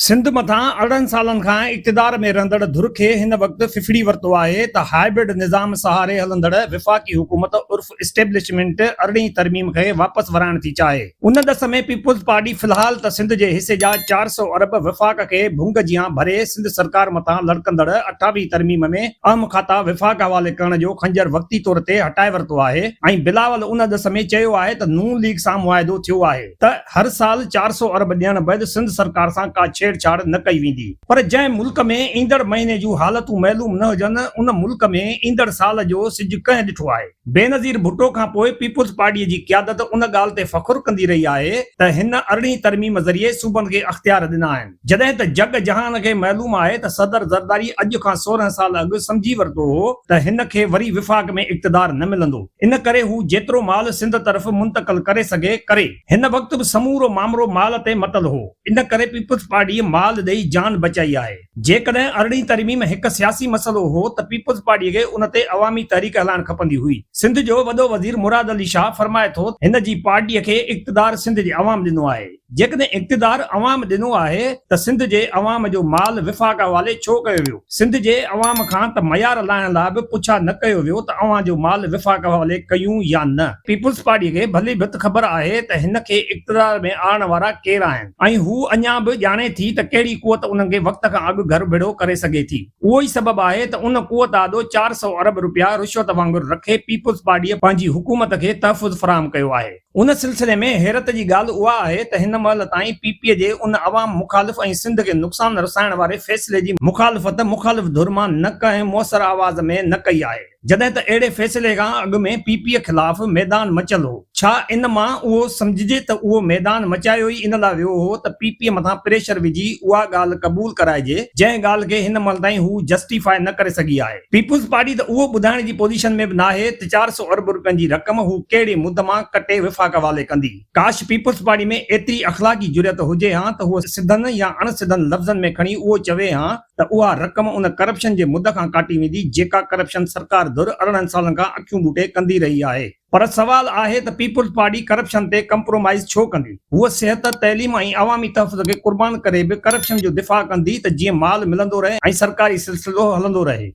سنڌ مٿان 18 سالن کان اقتدار ۾ رهندڙ ڌر کي هن وقت ڦڦڙي ورتو آهي ته هائبرڊ نظام سهاري هلندڙ وفاقي حڪومت عرف اسٽيبلشمينٽ ارڙهين ترميم کي واپس ورائڻ ٿي چاهي. ان ڏس ۾ پيپلز پارٽي في الحال ته سنڌ جي حصي جا 400 ارب وفاق کي ڀونگ جيان ڀري سنڌ سرڪار مٿان لڙڪندڙ اٺاويهين ترميم ۾ اهم کاتا وفاق حوالي ڪرڻ جو خنجر وقتي طور تي هٽائي ورتو آهي ۽ بلاول ان ڏس ۾ چيو آهي ته نون ليگ سان معاهدو ٿيو آهي. ته هر سال 400 ارب ڏيڻ بعد سنڌ سرڪار سان ڪا ڇيڙ ڇاڙ نه ڪئي ويندي. پر جنهن ملڪ ۾ ايندڙ مهيني جون حالتون معلوم نه هجن ان ملڪ ۾ ايندڙ سال جو سج ڪنهن ڏٺو آهي؟ بينظير ڀٽو کان پوء پيپلز پارٽيء جي قيادت ان ڳالهه تي فخر ڪندي رهي آهي ته هن ارڙهين ترميم ذريعي صوبن کي اختيار ڏنا آهن. جڏهن ته جڳ جهان کي معلوم آهي ته صدر زرداري اڄ کان 16 سال اڳ سمجهي ورتو هو ته هن کي وري وفاق ۾ اقتدار نه ملندو ان ڪري هو جيترو مال سنڌ طرف منتقل ڪري سگهي ڪري. هن وقت به سمورو مامرو مال تي متل هو ان ڪري پيپلز پارٽيء مال ڏئي جان بچائي آهي. جيڪڏهن ارڙهين ترميم هڪ سياسي مسئلو هو ته پيپلز پارٽيء کي ان تي عوامي تحريڪ هلائڻ کپندي هئي. سنڌ جو وڏو وزير مراد علي شاهه فرمائي ٿو ته هن جي پارٽيء کي اقتدار سنڌ جي عوام ڏنو آهي. جيڪڏهن اقتدار عوام ڏنو آهي ته سنڌ جي عوام جو مال وفاق حوالي ڇو ڪيو ويو؟ سنڌ جي عوام کان ته معيار لاهڻ لاء به پڇا نه ڪيو ويو ته اوهان جو مال وفاق حوالي ڪيون يا نه؟ پيپلز پارٽي کي ڀلي ڀت خبر آهي ته هن کي اقتدار ۾ آڻڻ وارا ڪير آهن ۽ هو اڃا به ڄاڻي ٿي ته ڪهڙي قوت انهن کي وقت کان اڳ گهر ڀيڙو ڪري سگهي ٿي. اهو ئي سبب آهي ته ان قوت آڏو 400 ارب رپيا رشوت وانگر رکي پيپلز پارٽيء پنهنجي حڪومت کي تحفظ فراهم ڪيو آهي. ان سلسلي ۾ حيرت جي ڳالهه اها آهي ته هن مهل تائين پي پي جي ان عوام مخالف ۽ سنڌ کي نقصان رسائڻ واري فيصلي جي مخالفت مخالف ڌر مان نه ڪنهن موثر آواز ۾ نه ڪئي آهي جڏهن ته اهڙي فيصلي کان اڳ ۾ پي پي خلاف ميدان مچيل هو. ڇا ان مان اهو سمجهجي ته اهو ميدان مچايو ئي ان لاء ويو هو ته پي پي مٿان پريشر وجهي اها ڳالهه قبول ڪرائجي جنهن ڳالهه کي هن مهل تائين هو جسٽيفاء نه ڪري سگهي آهي. پيپلز پارٽي ته اهو ٻڌائڻ جي پوزيشن ۾ به ناهي ته 400 ارب روپين جي رقم هو ڪهڙي مد مان ڪٽي وفاق حوالي ڪندي. ڪاش پيپلز پارٽي ۾ ايتري اخلاقي جرئت هجي هان ته هوء سڌن يا اڻ سڌن لفظن ۾ کڻي اهو چوي هان ته اها رقم ان ڪرپشن جي مد کان ڪاٽي ويندي جيڪا ڪرپشن سرڪار ڌر 18 سالن کان اکيون ٻوٽي ڪندي رهي آهي. پر سوال آهي ته پيپلز پارٽي ڪرپشن تي ڪمپرومائيز ڇو ڪندي؟ هوء صحت، تعليم ۽ عوامي تحفظ کي قربان ڪري به ڪرپشن جو دفاع ڪندي ته جيئن مال ملندو رهي ۽ سرڪاري سلسلو هلندو رهي.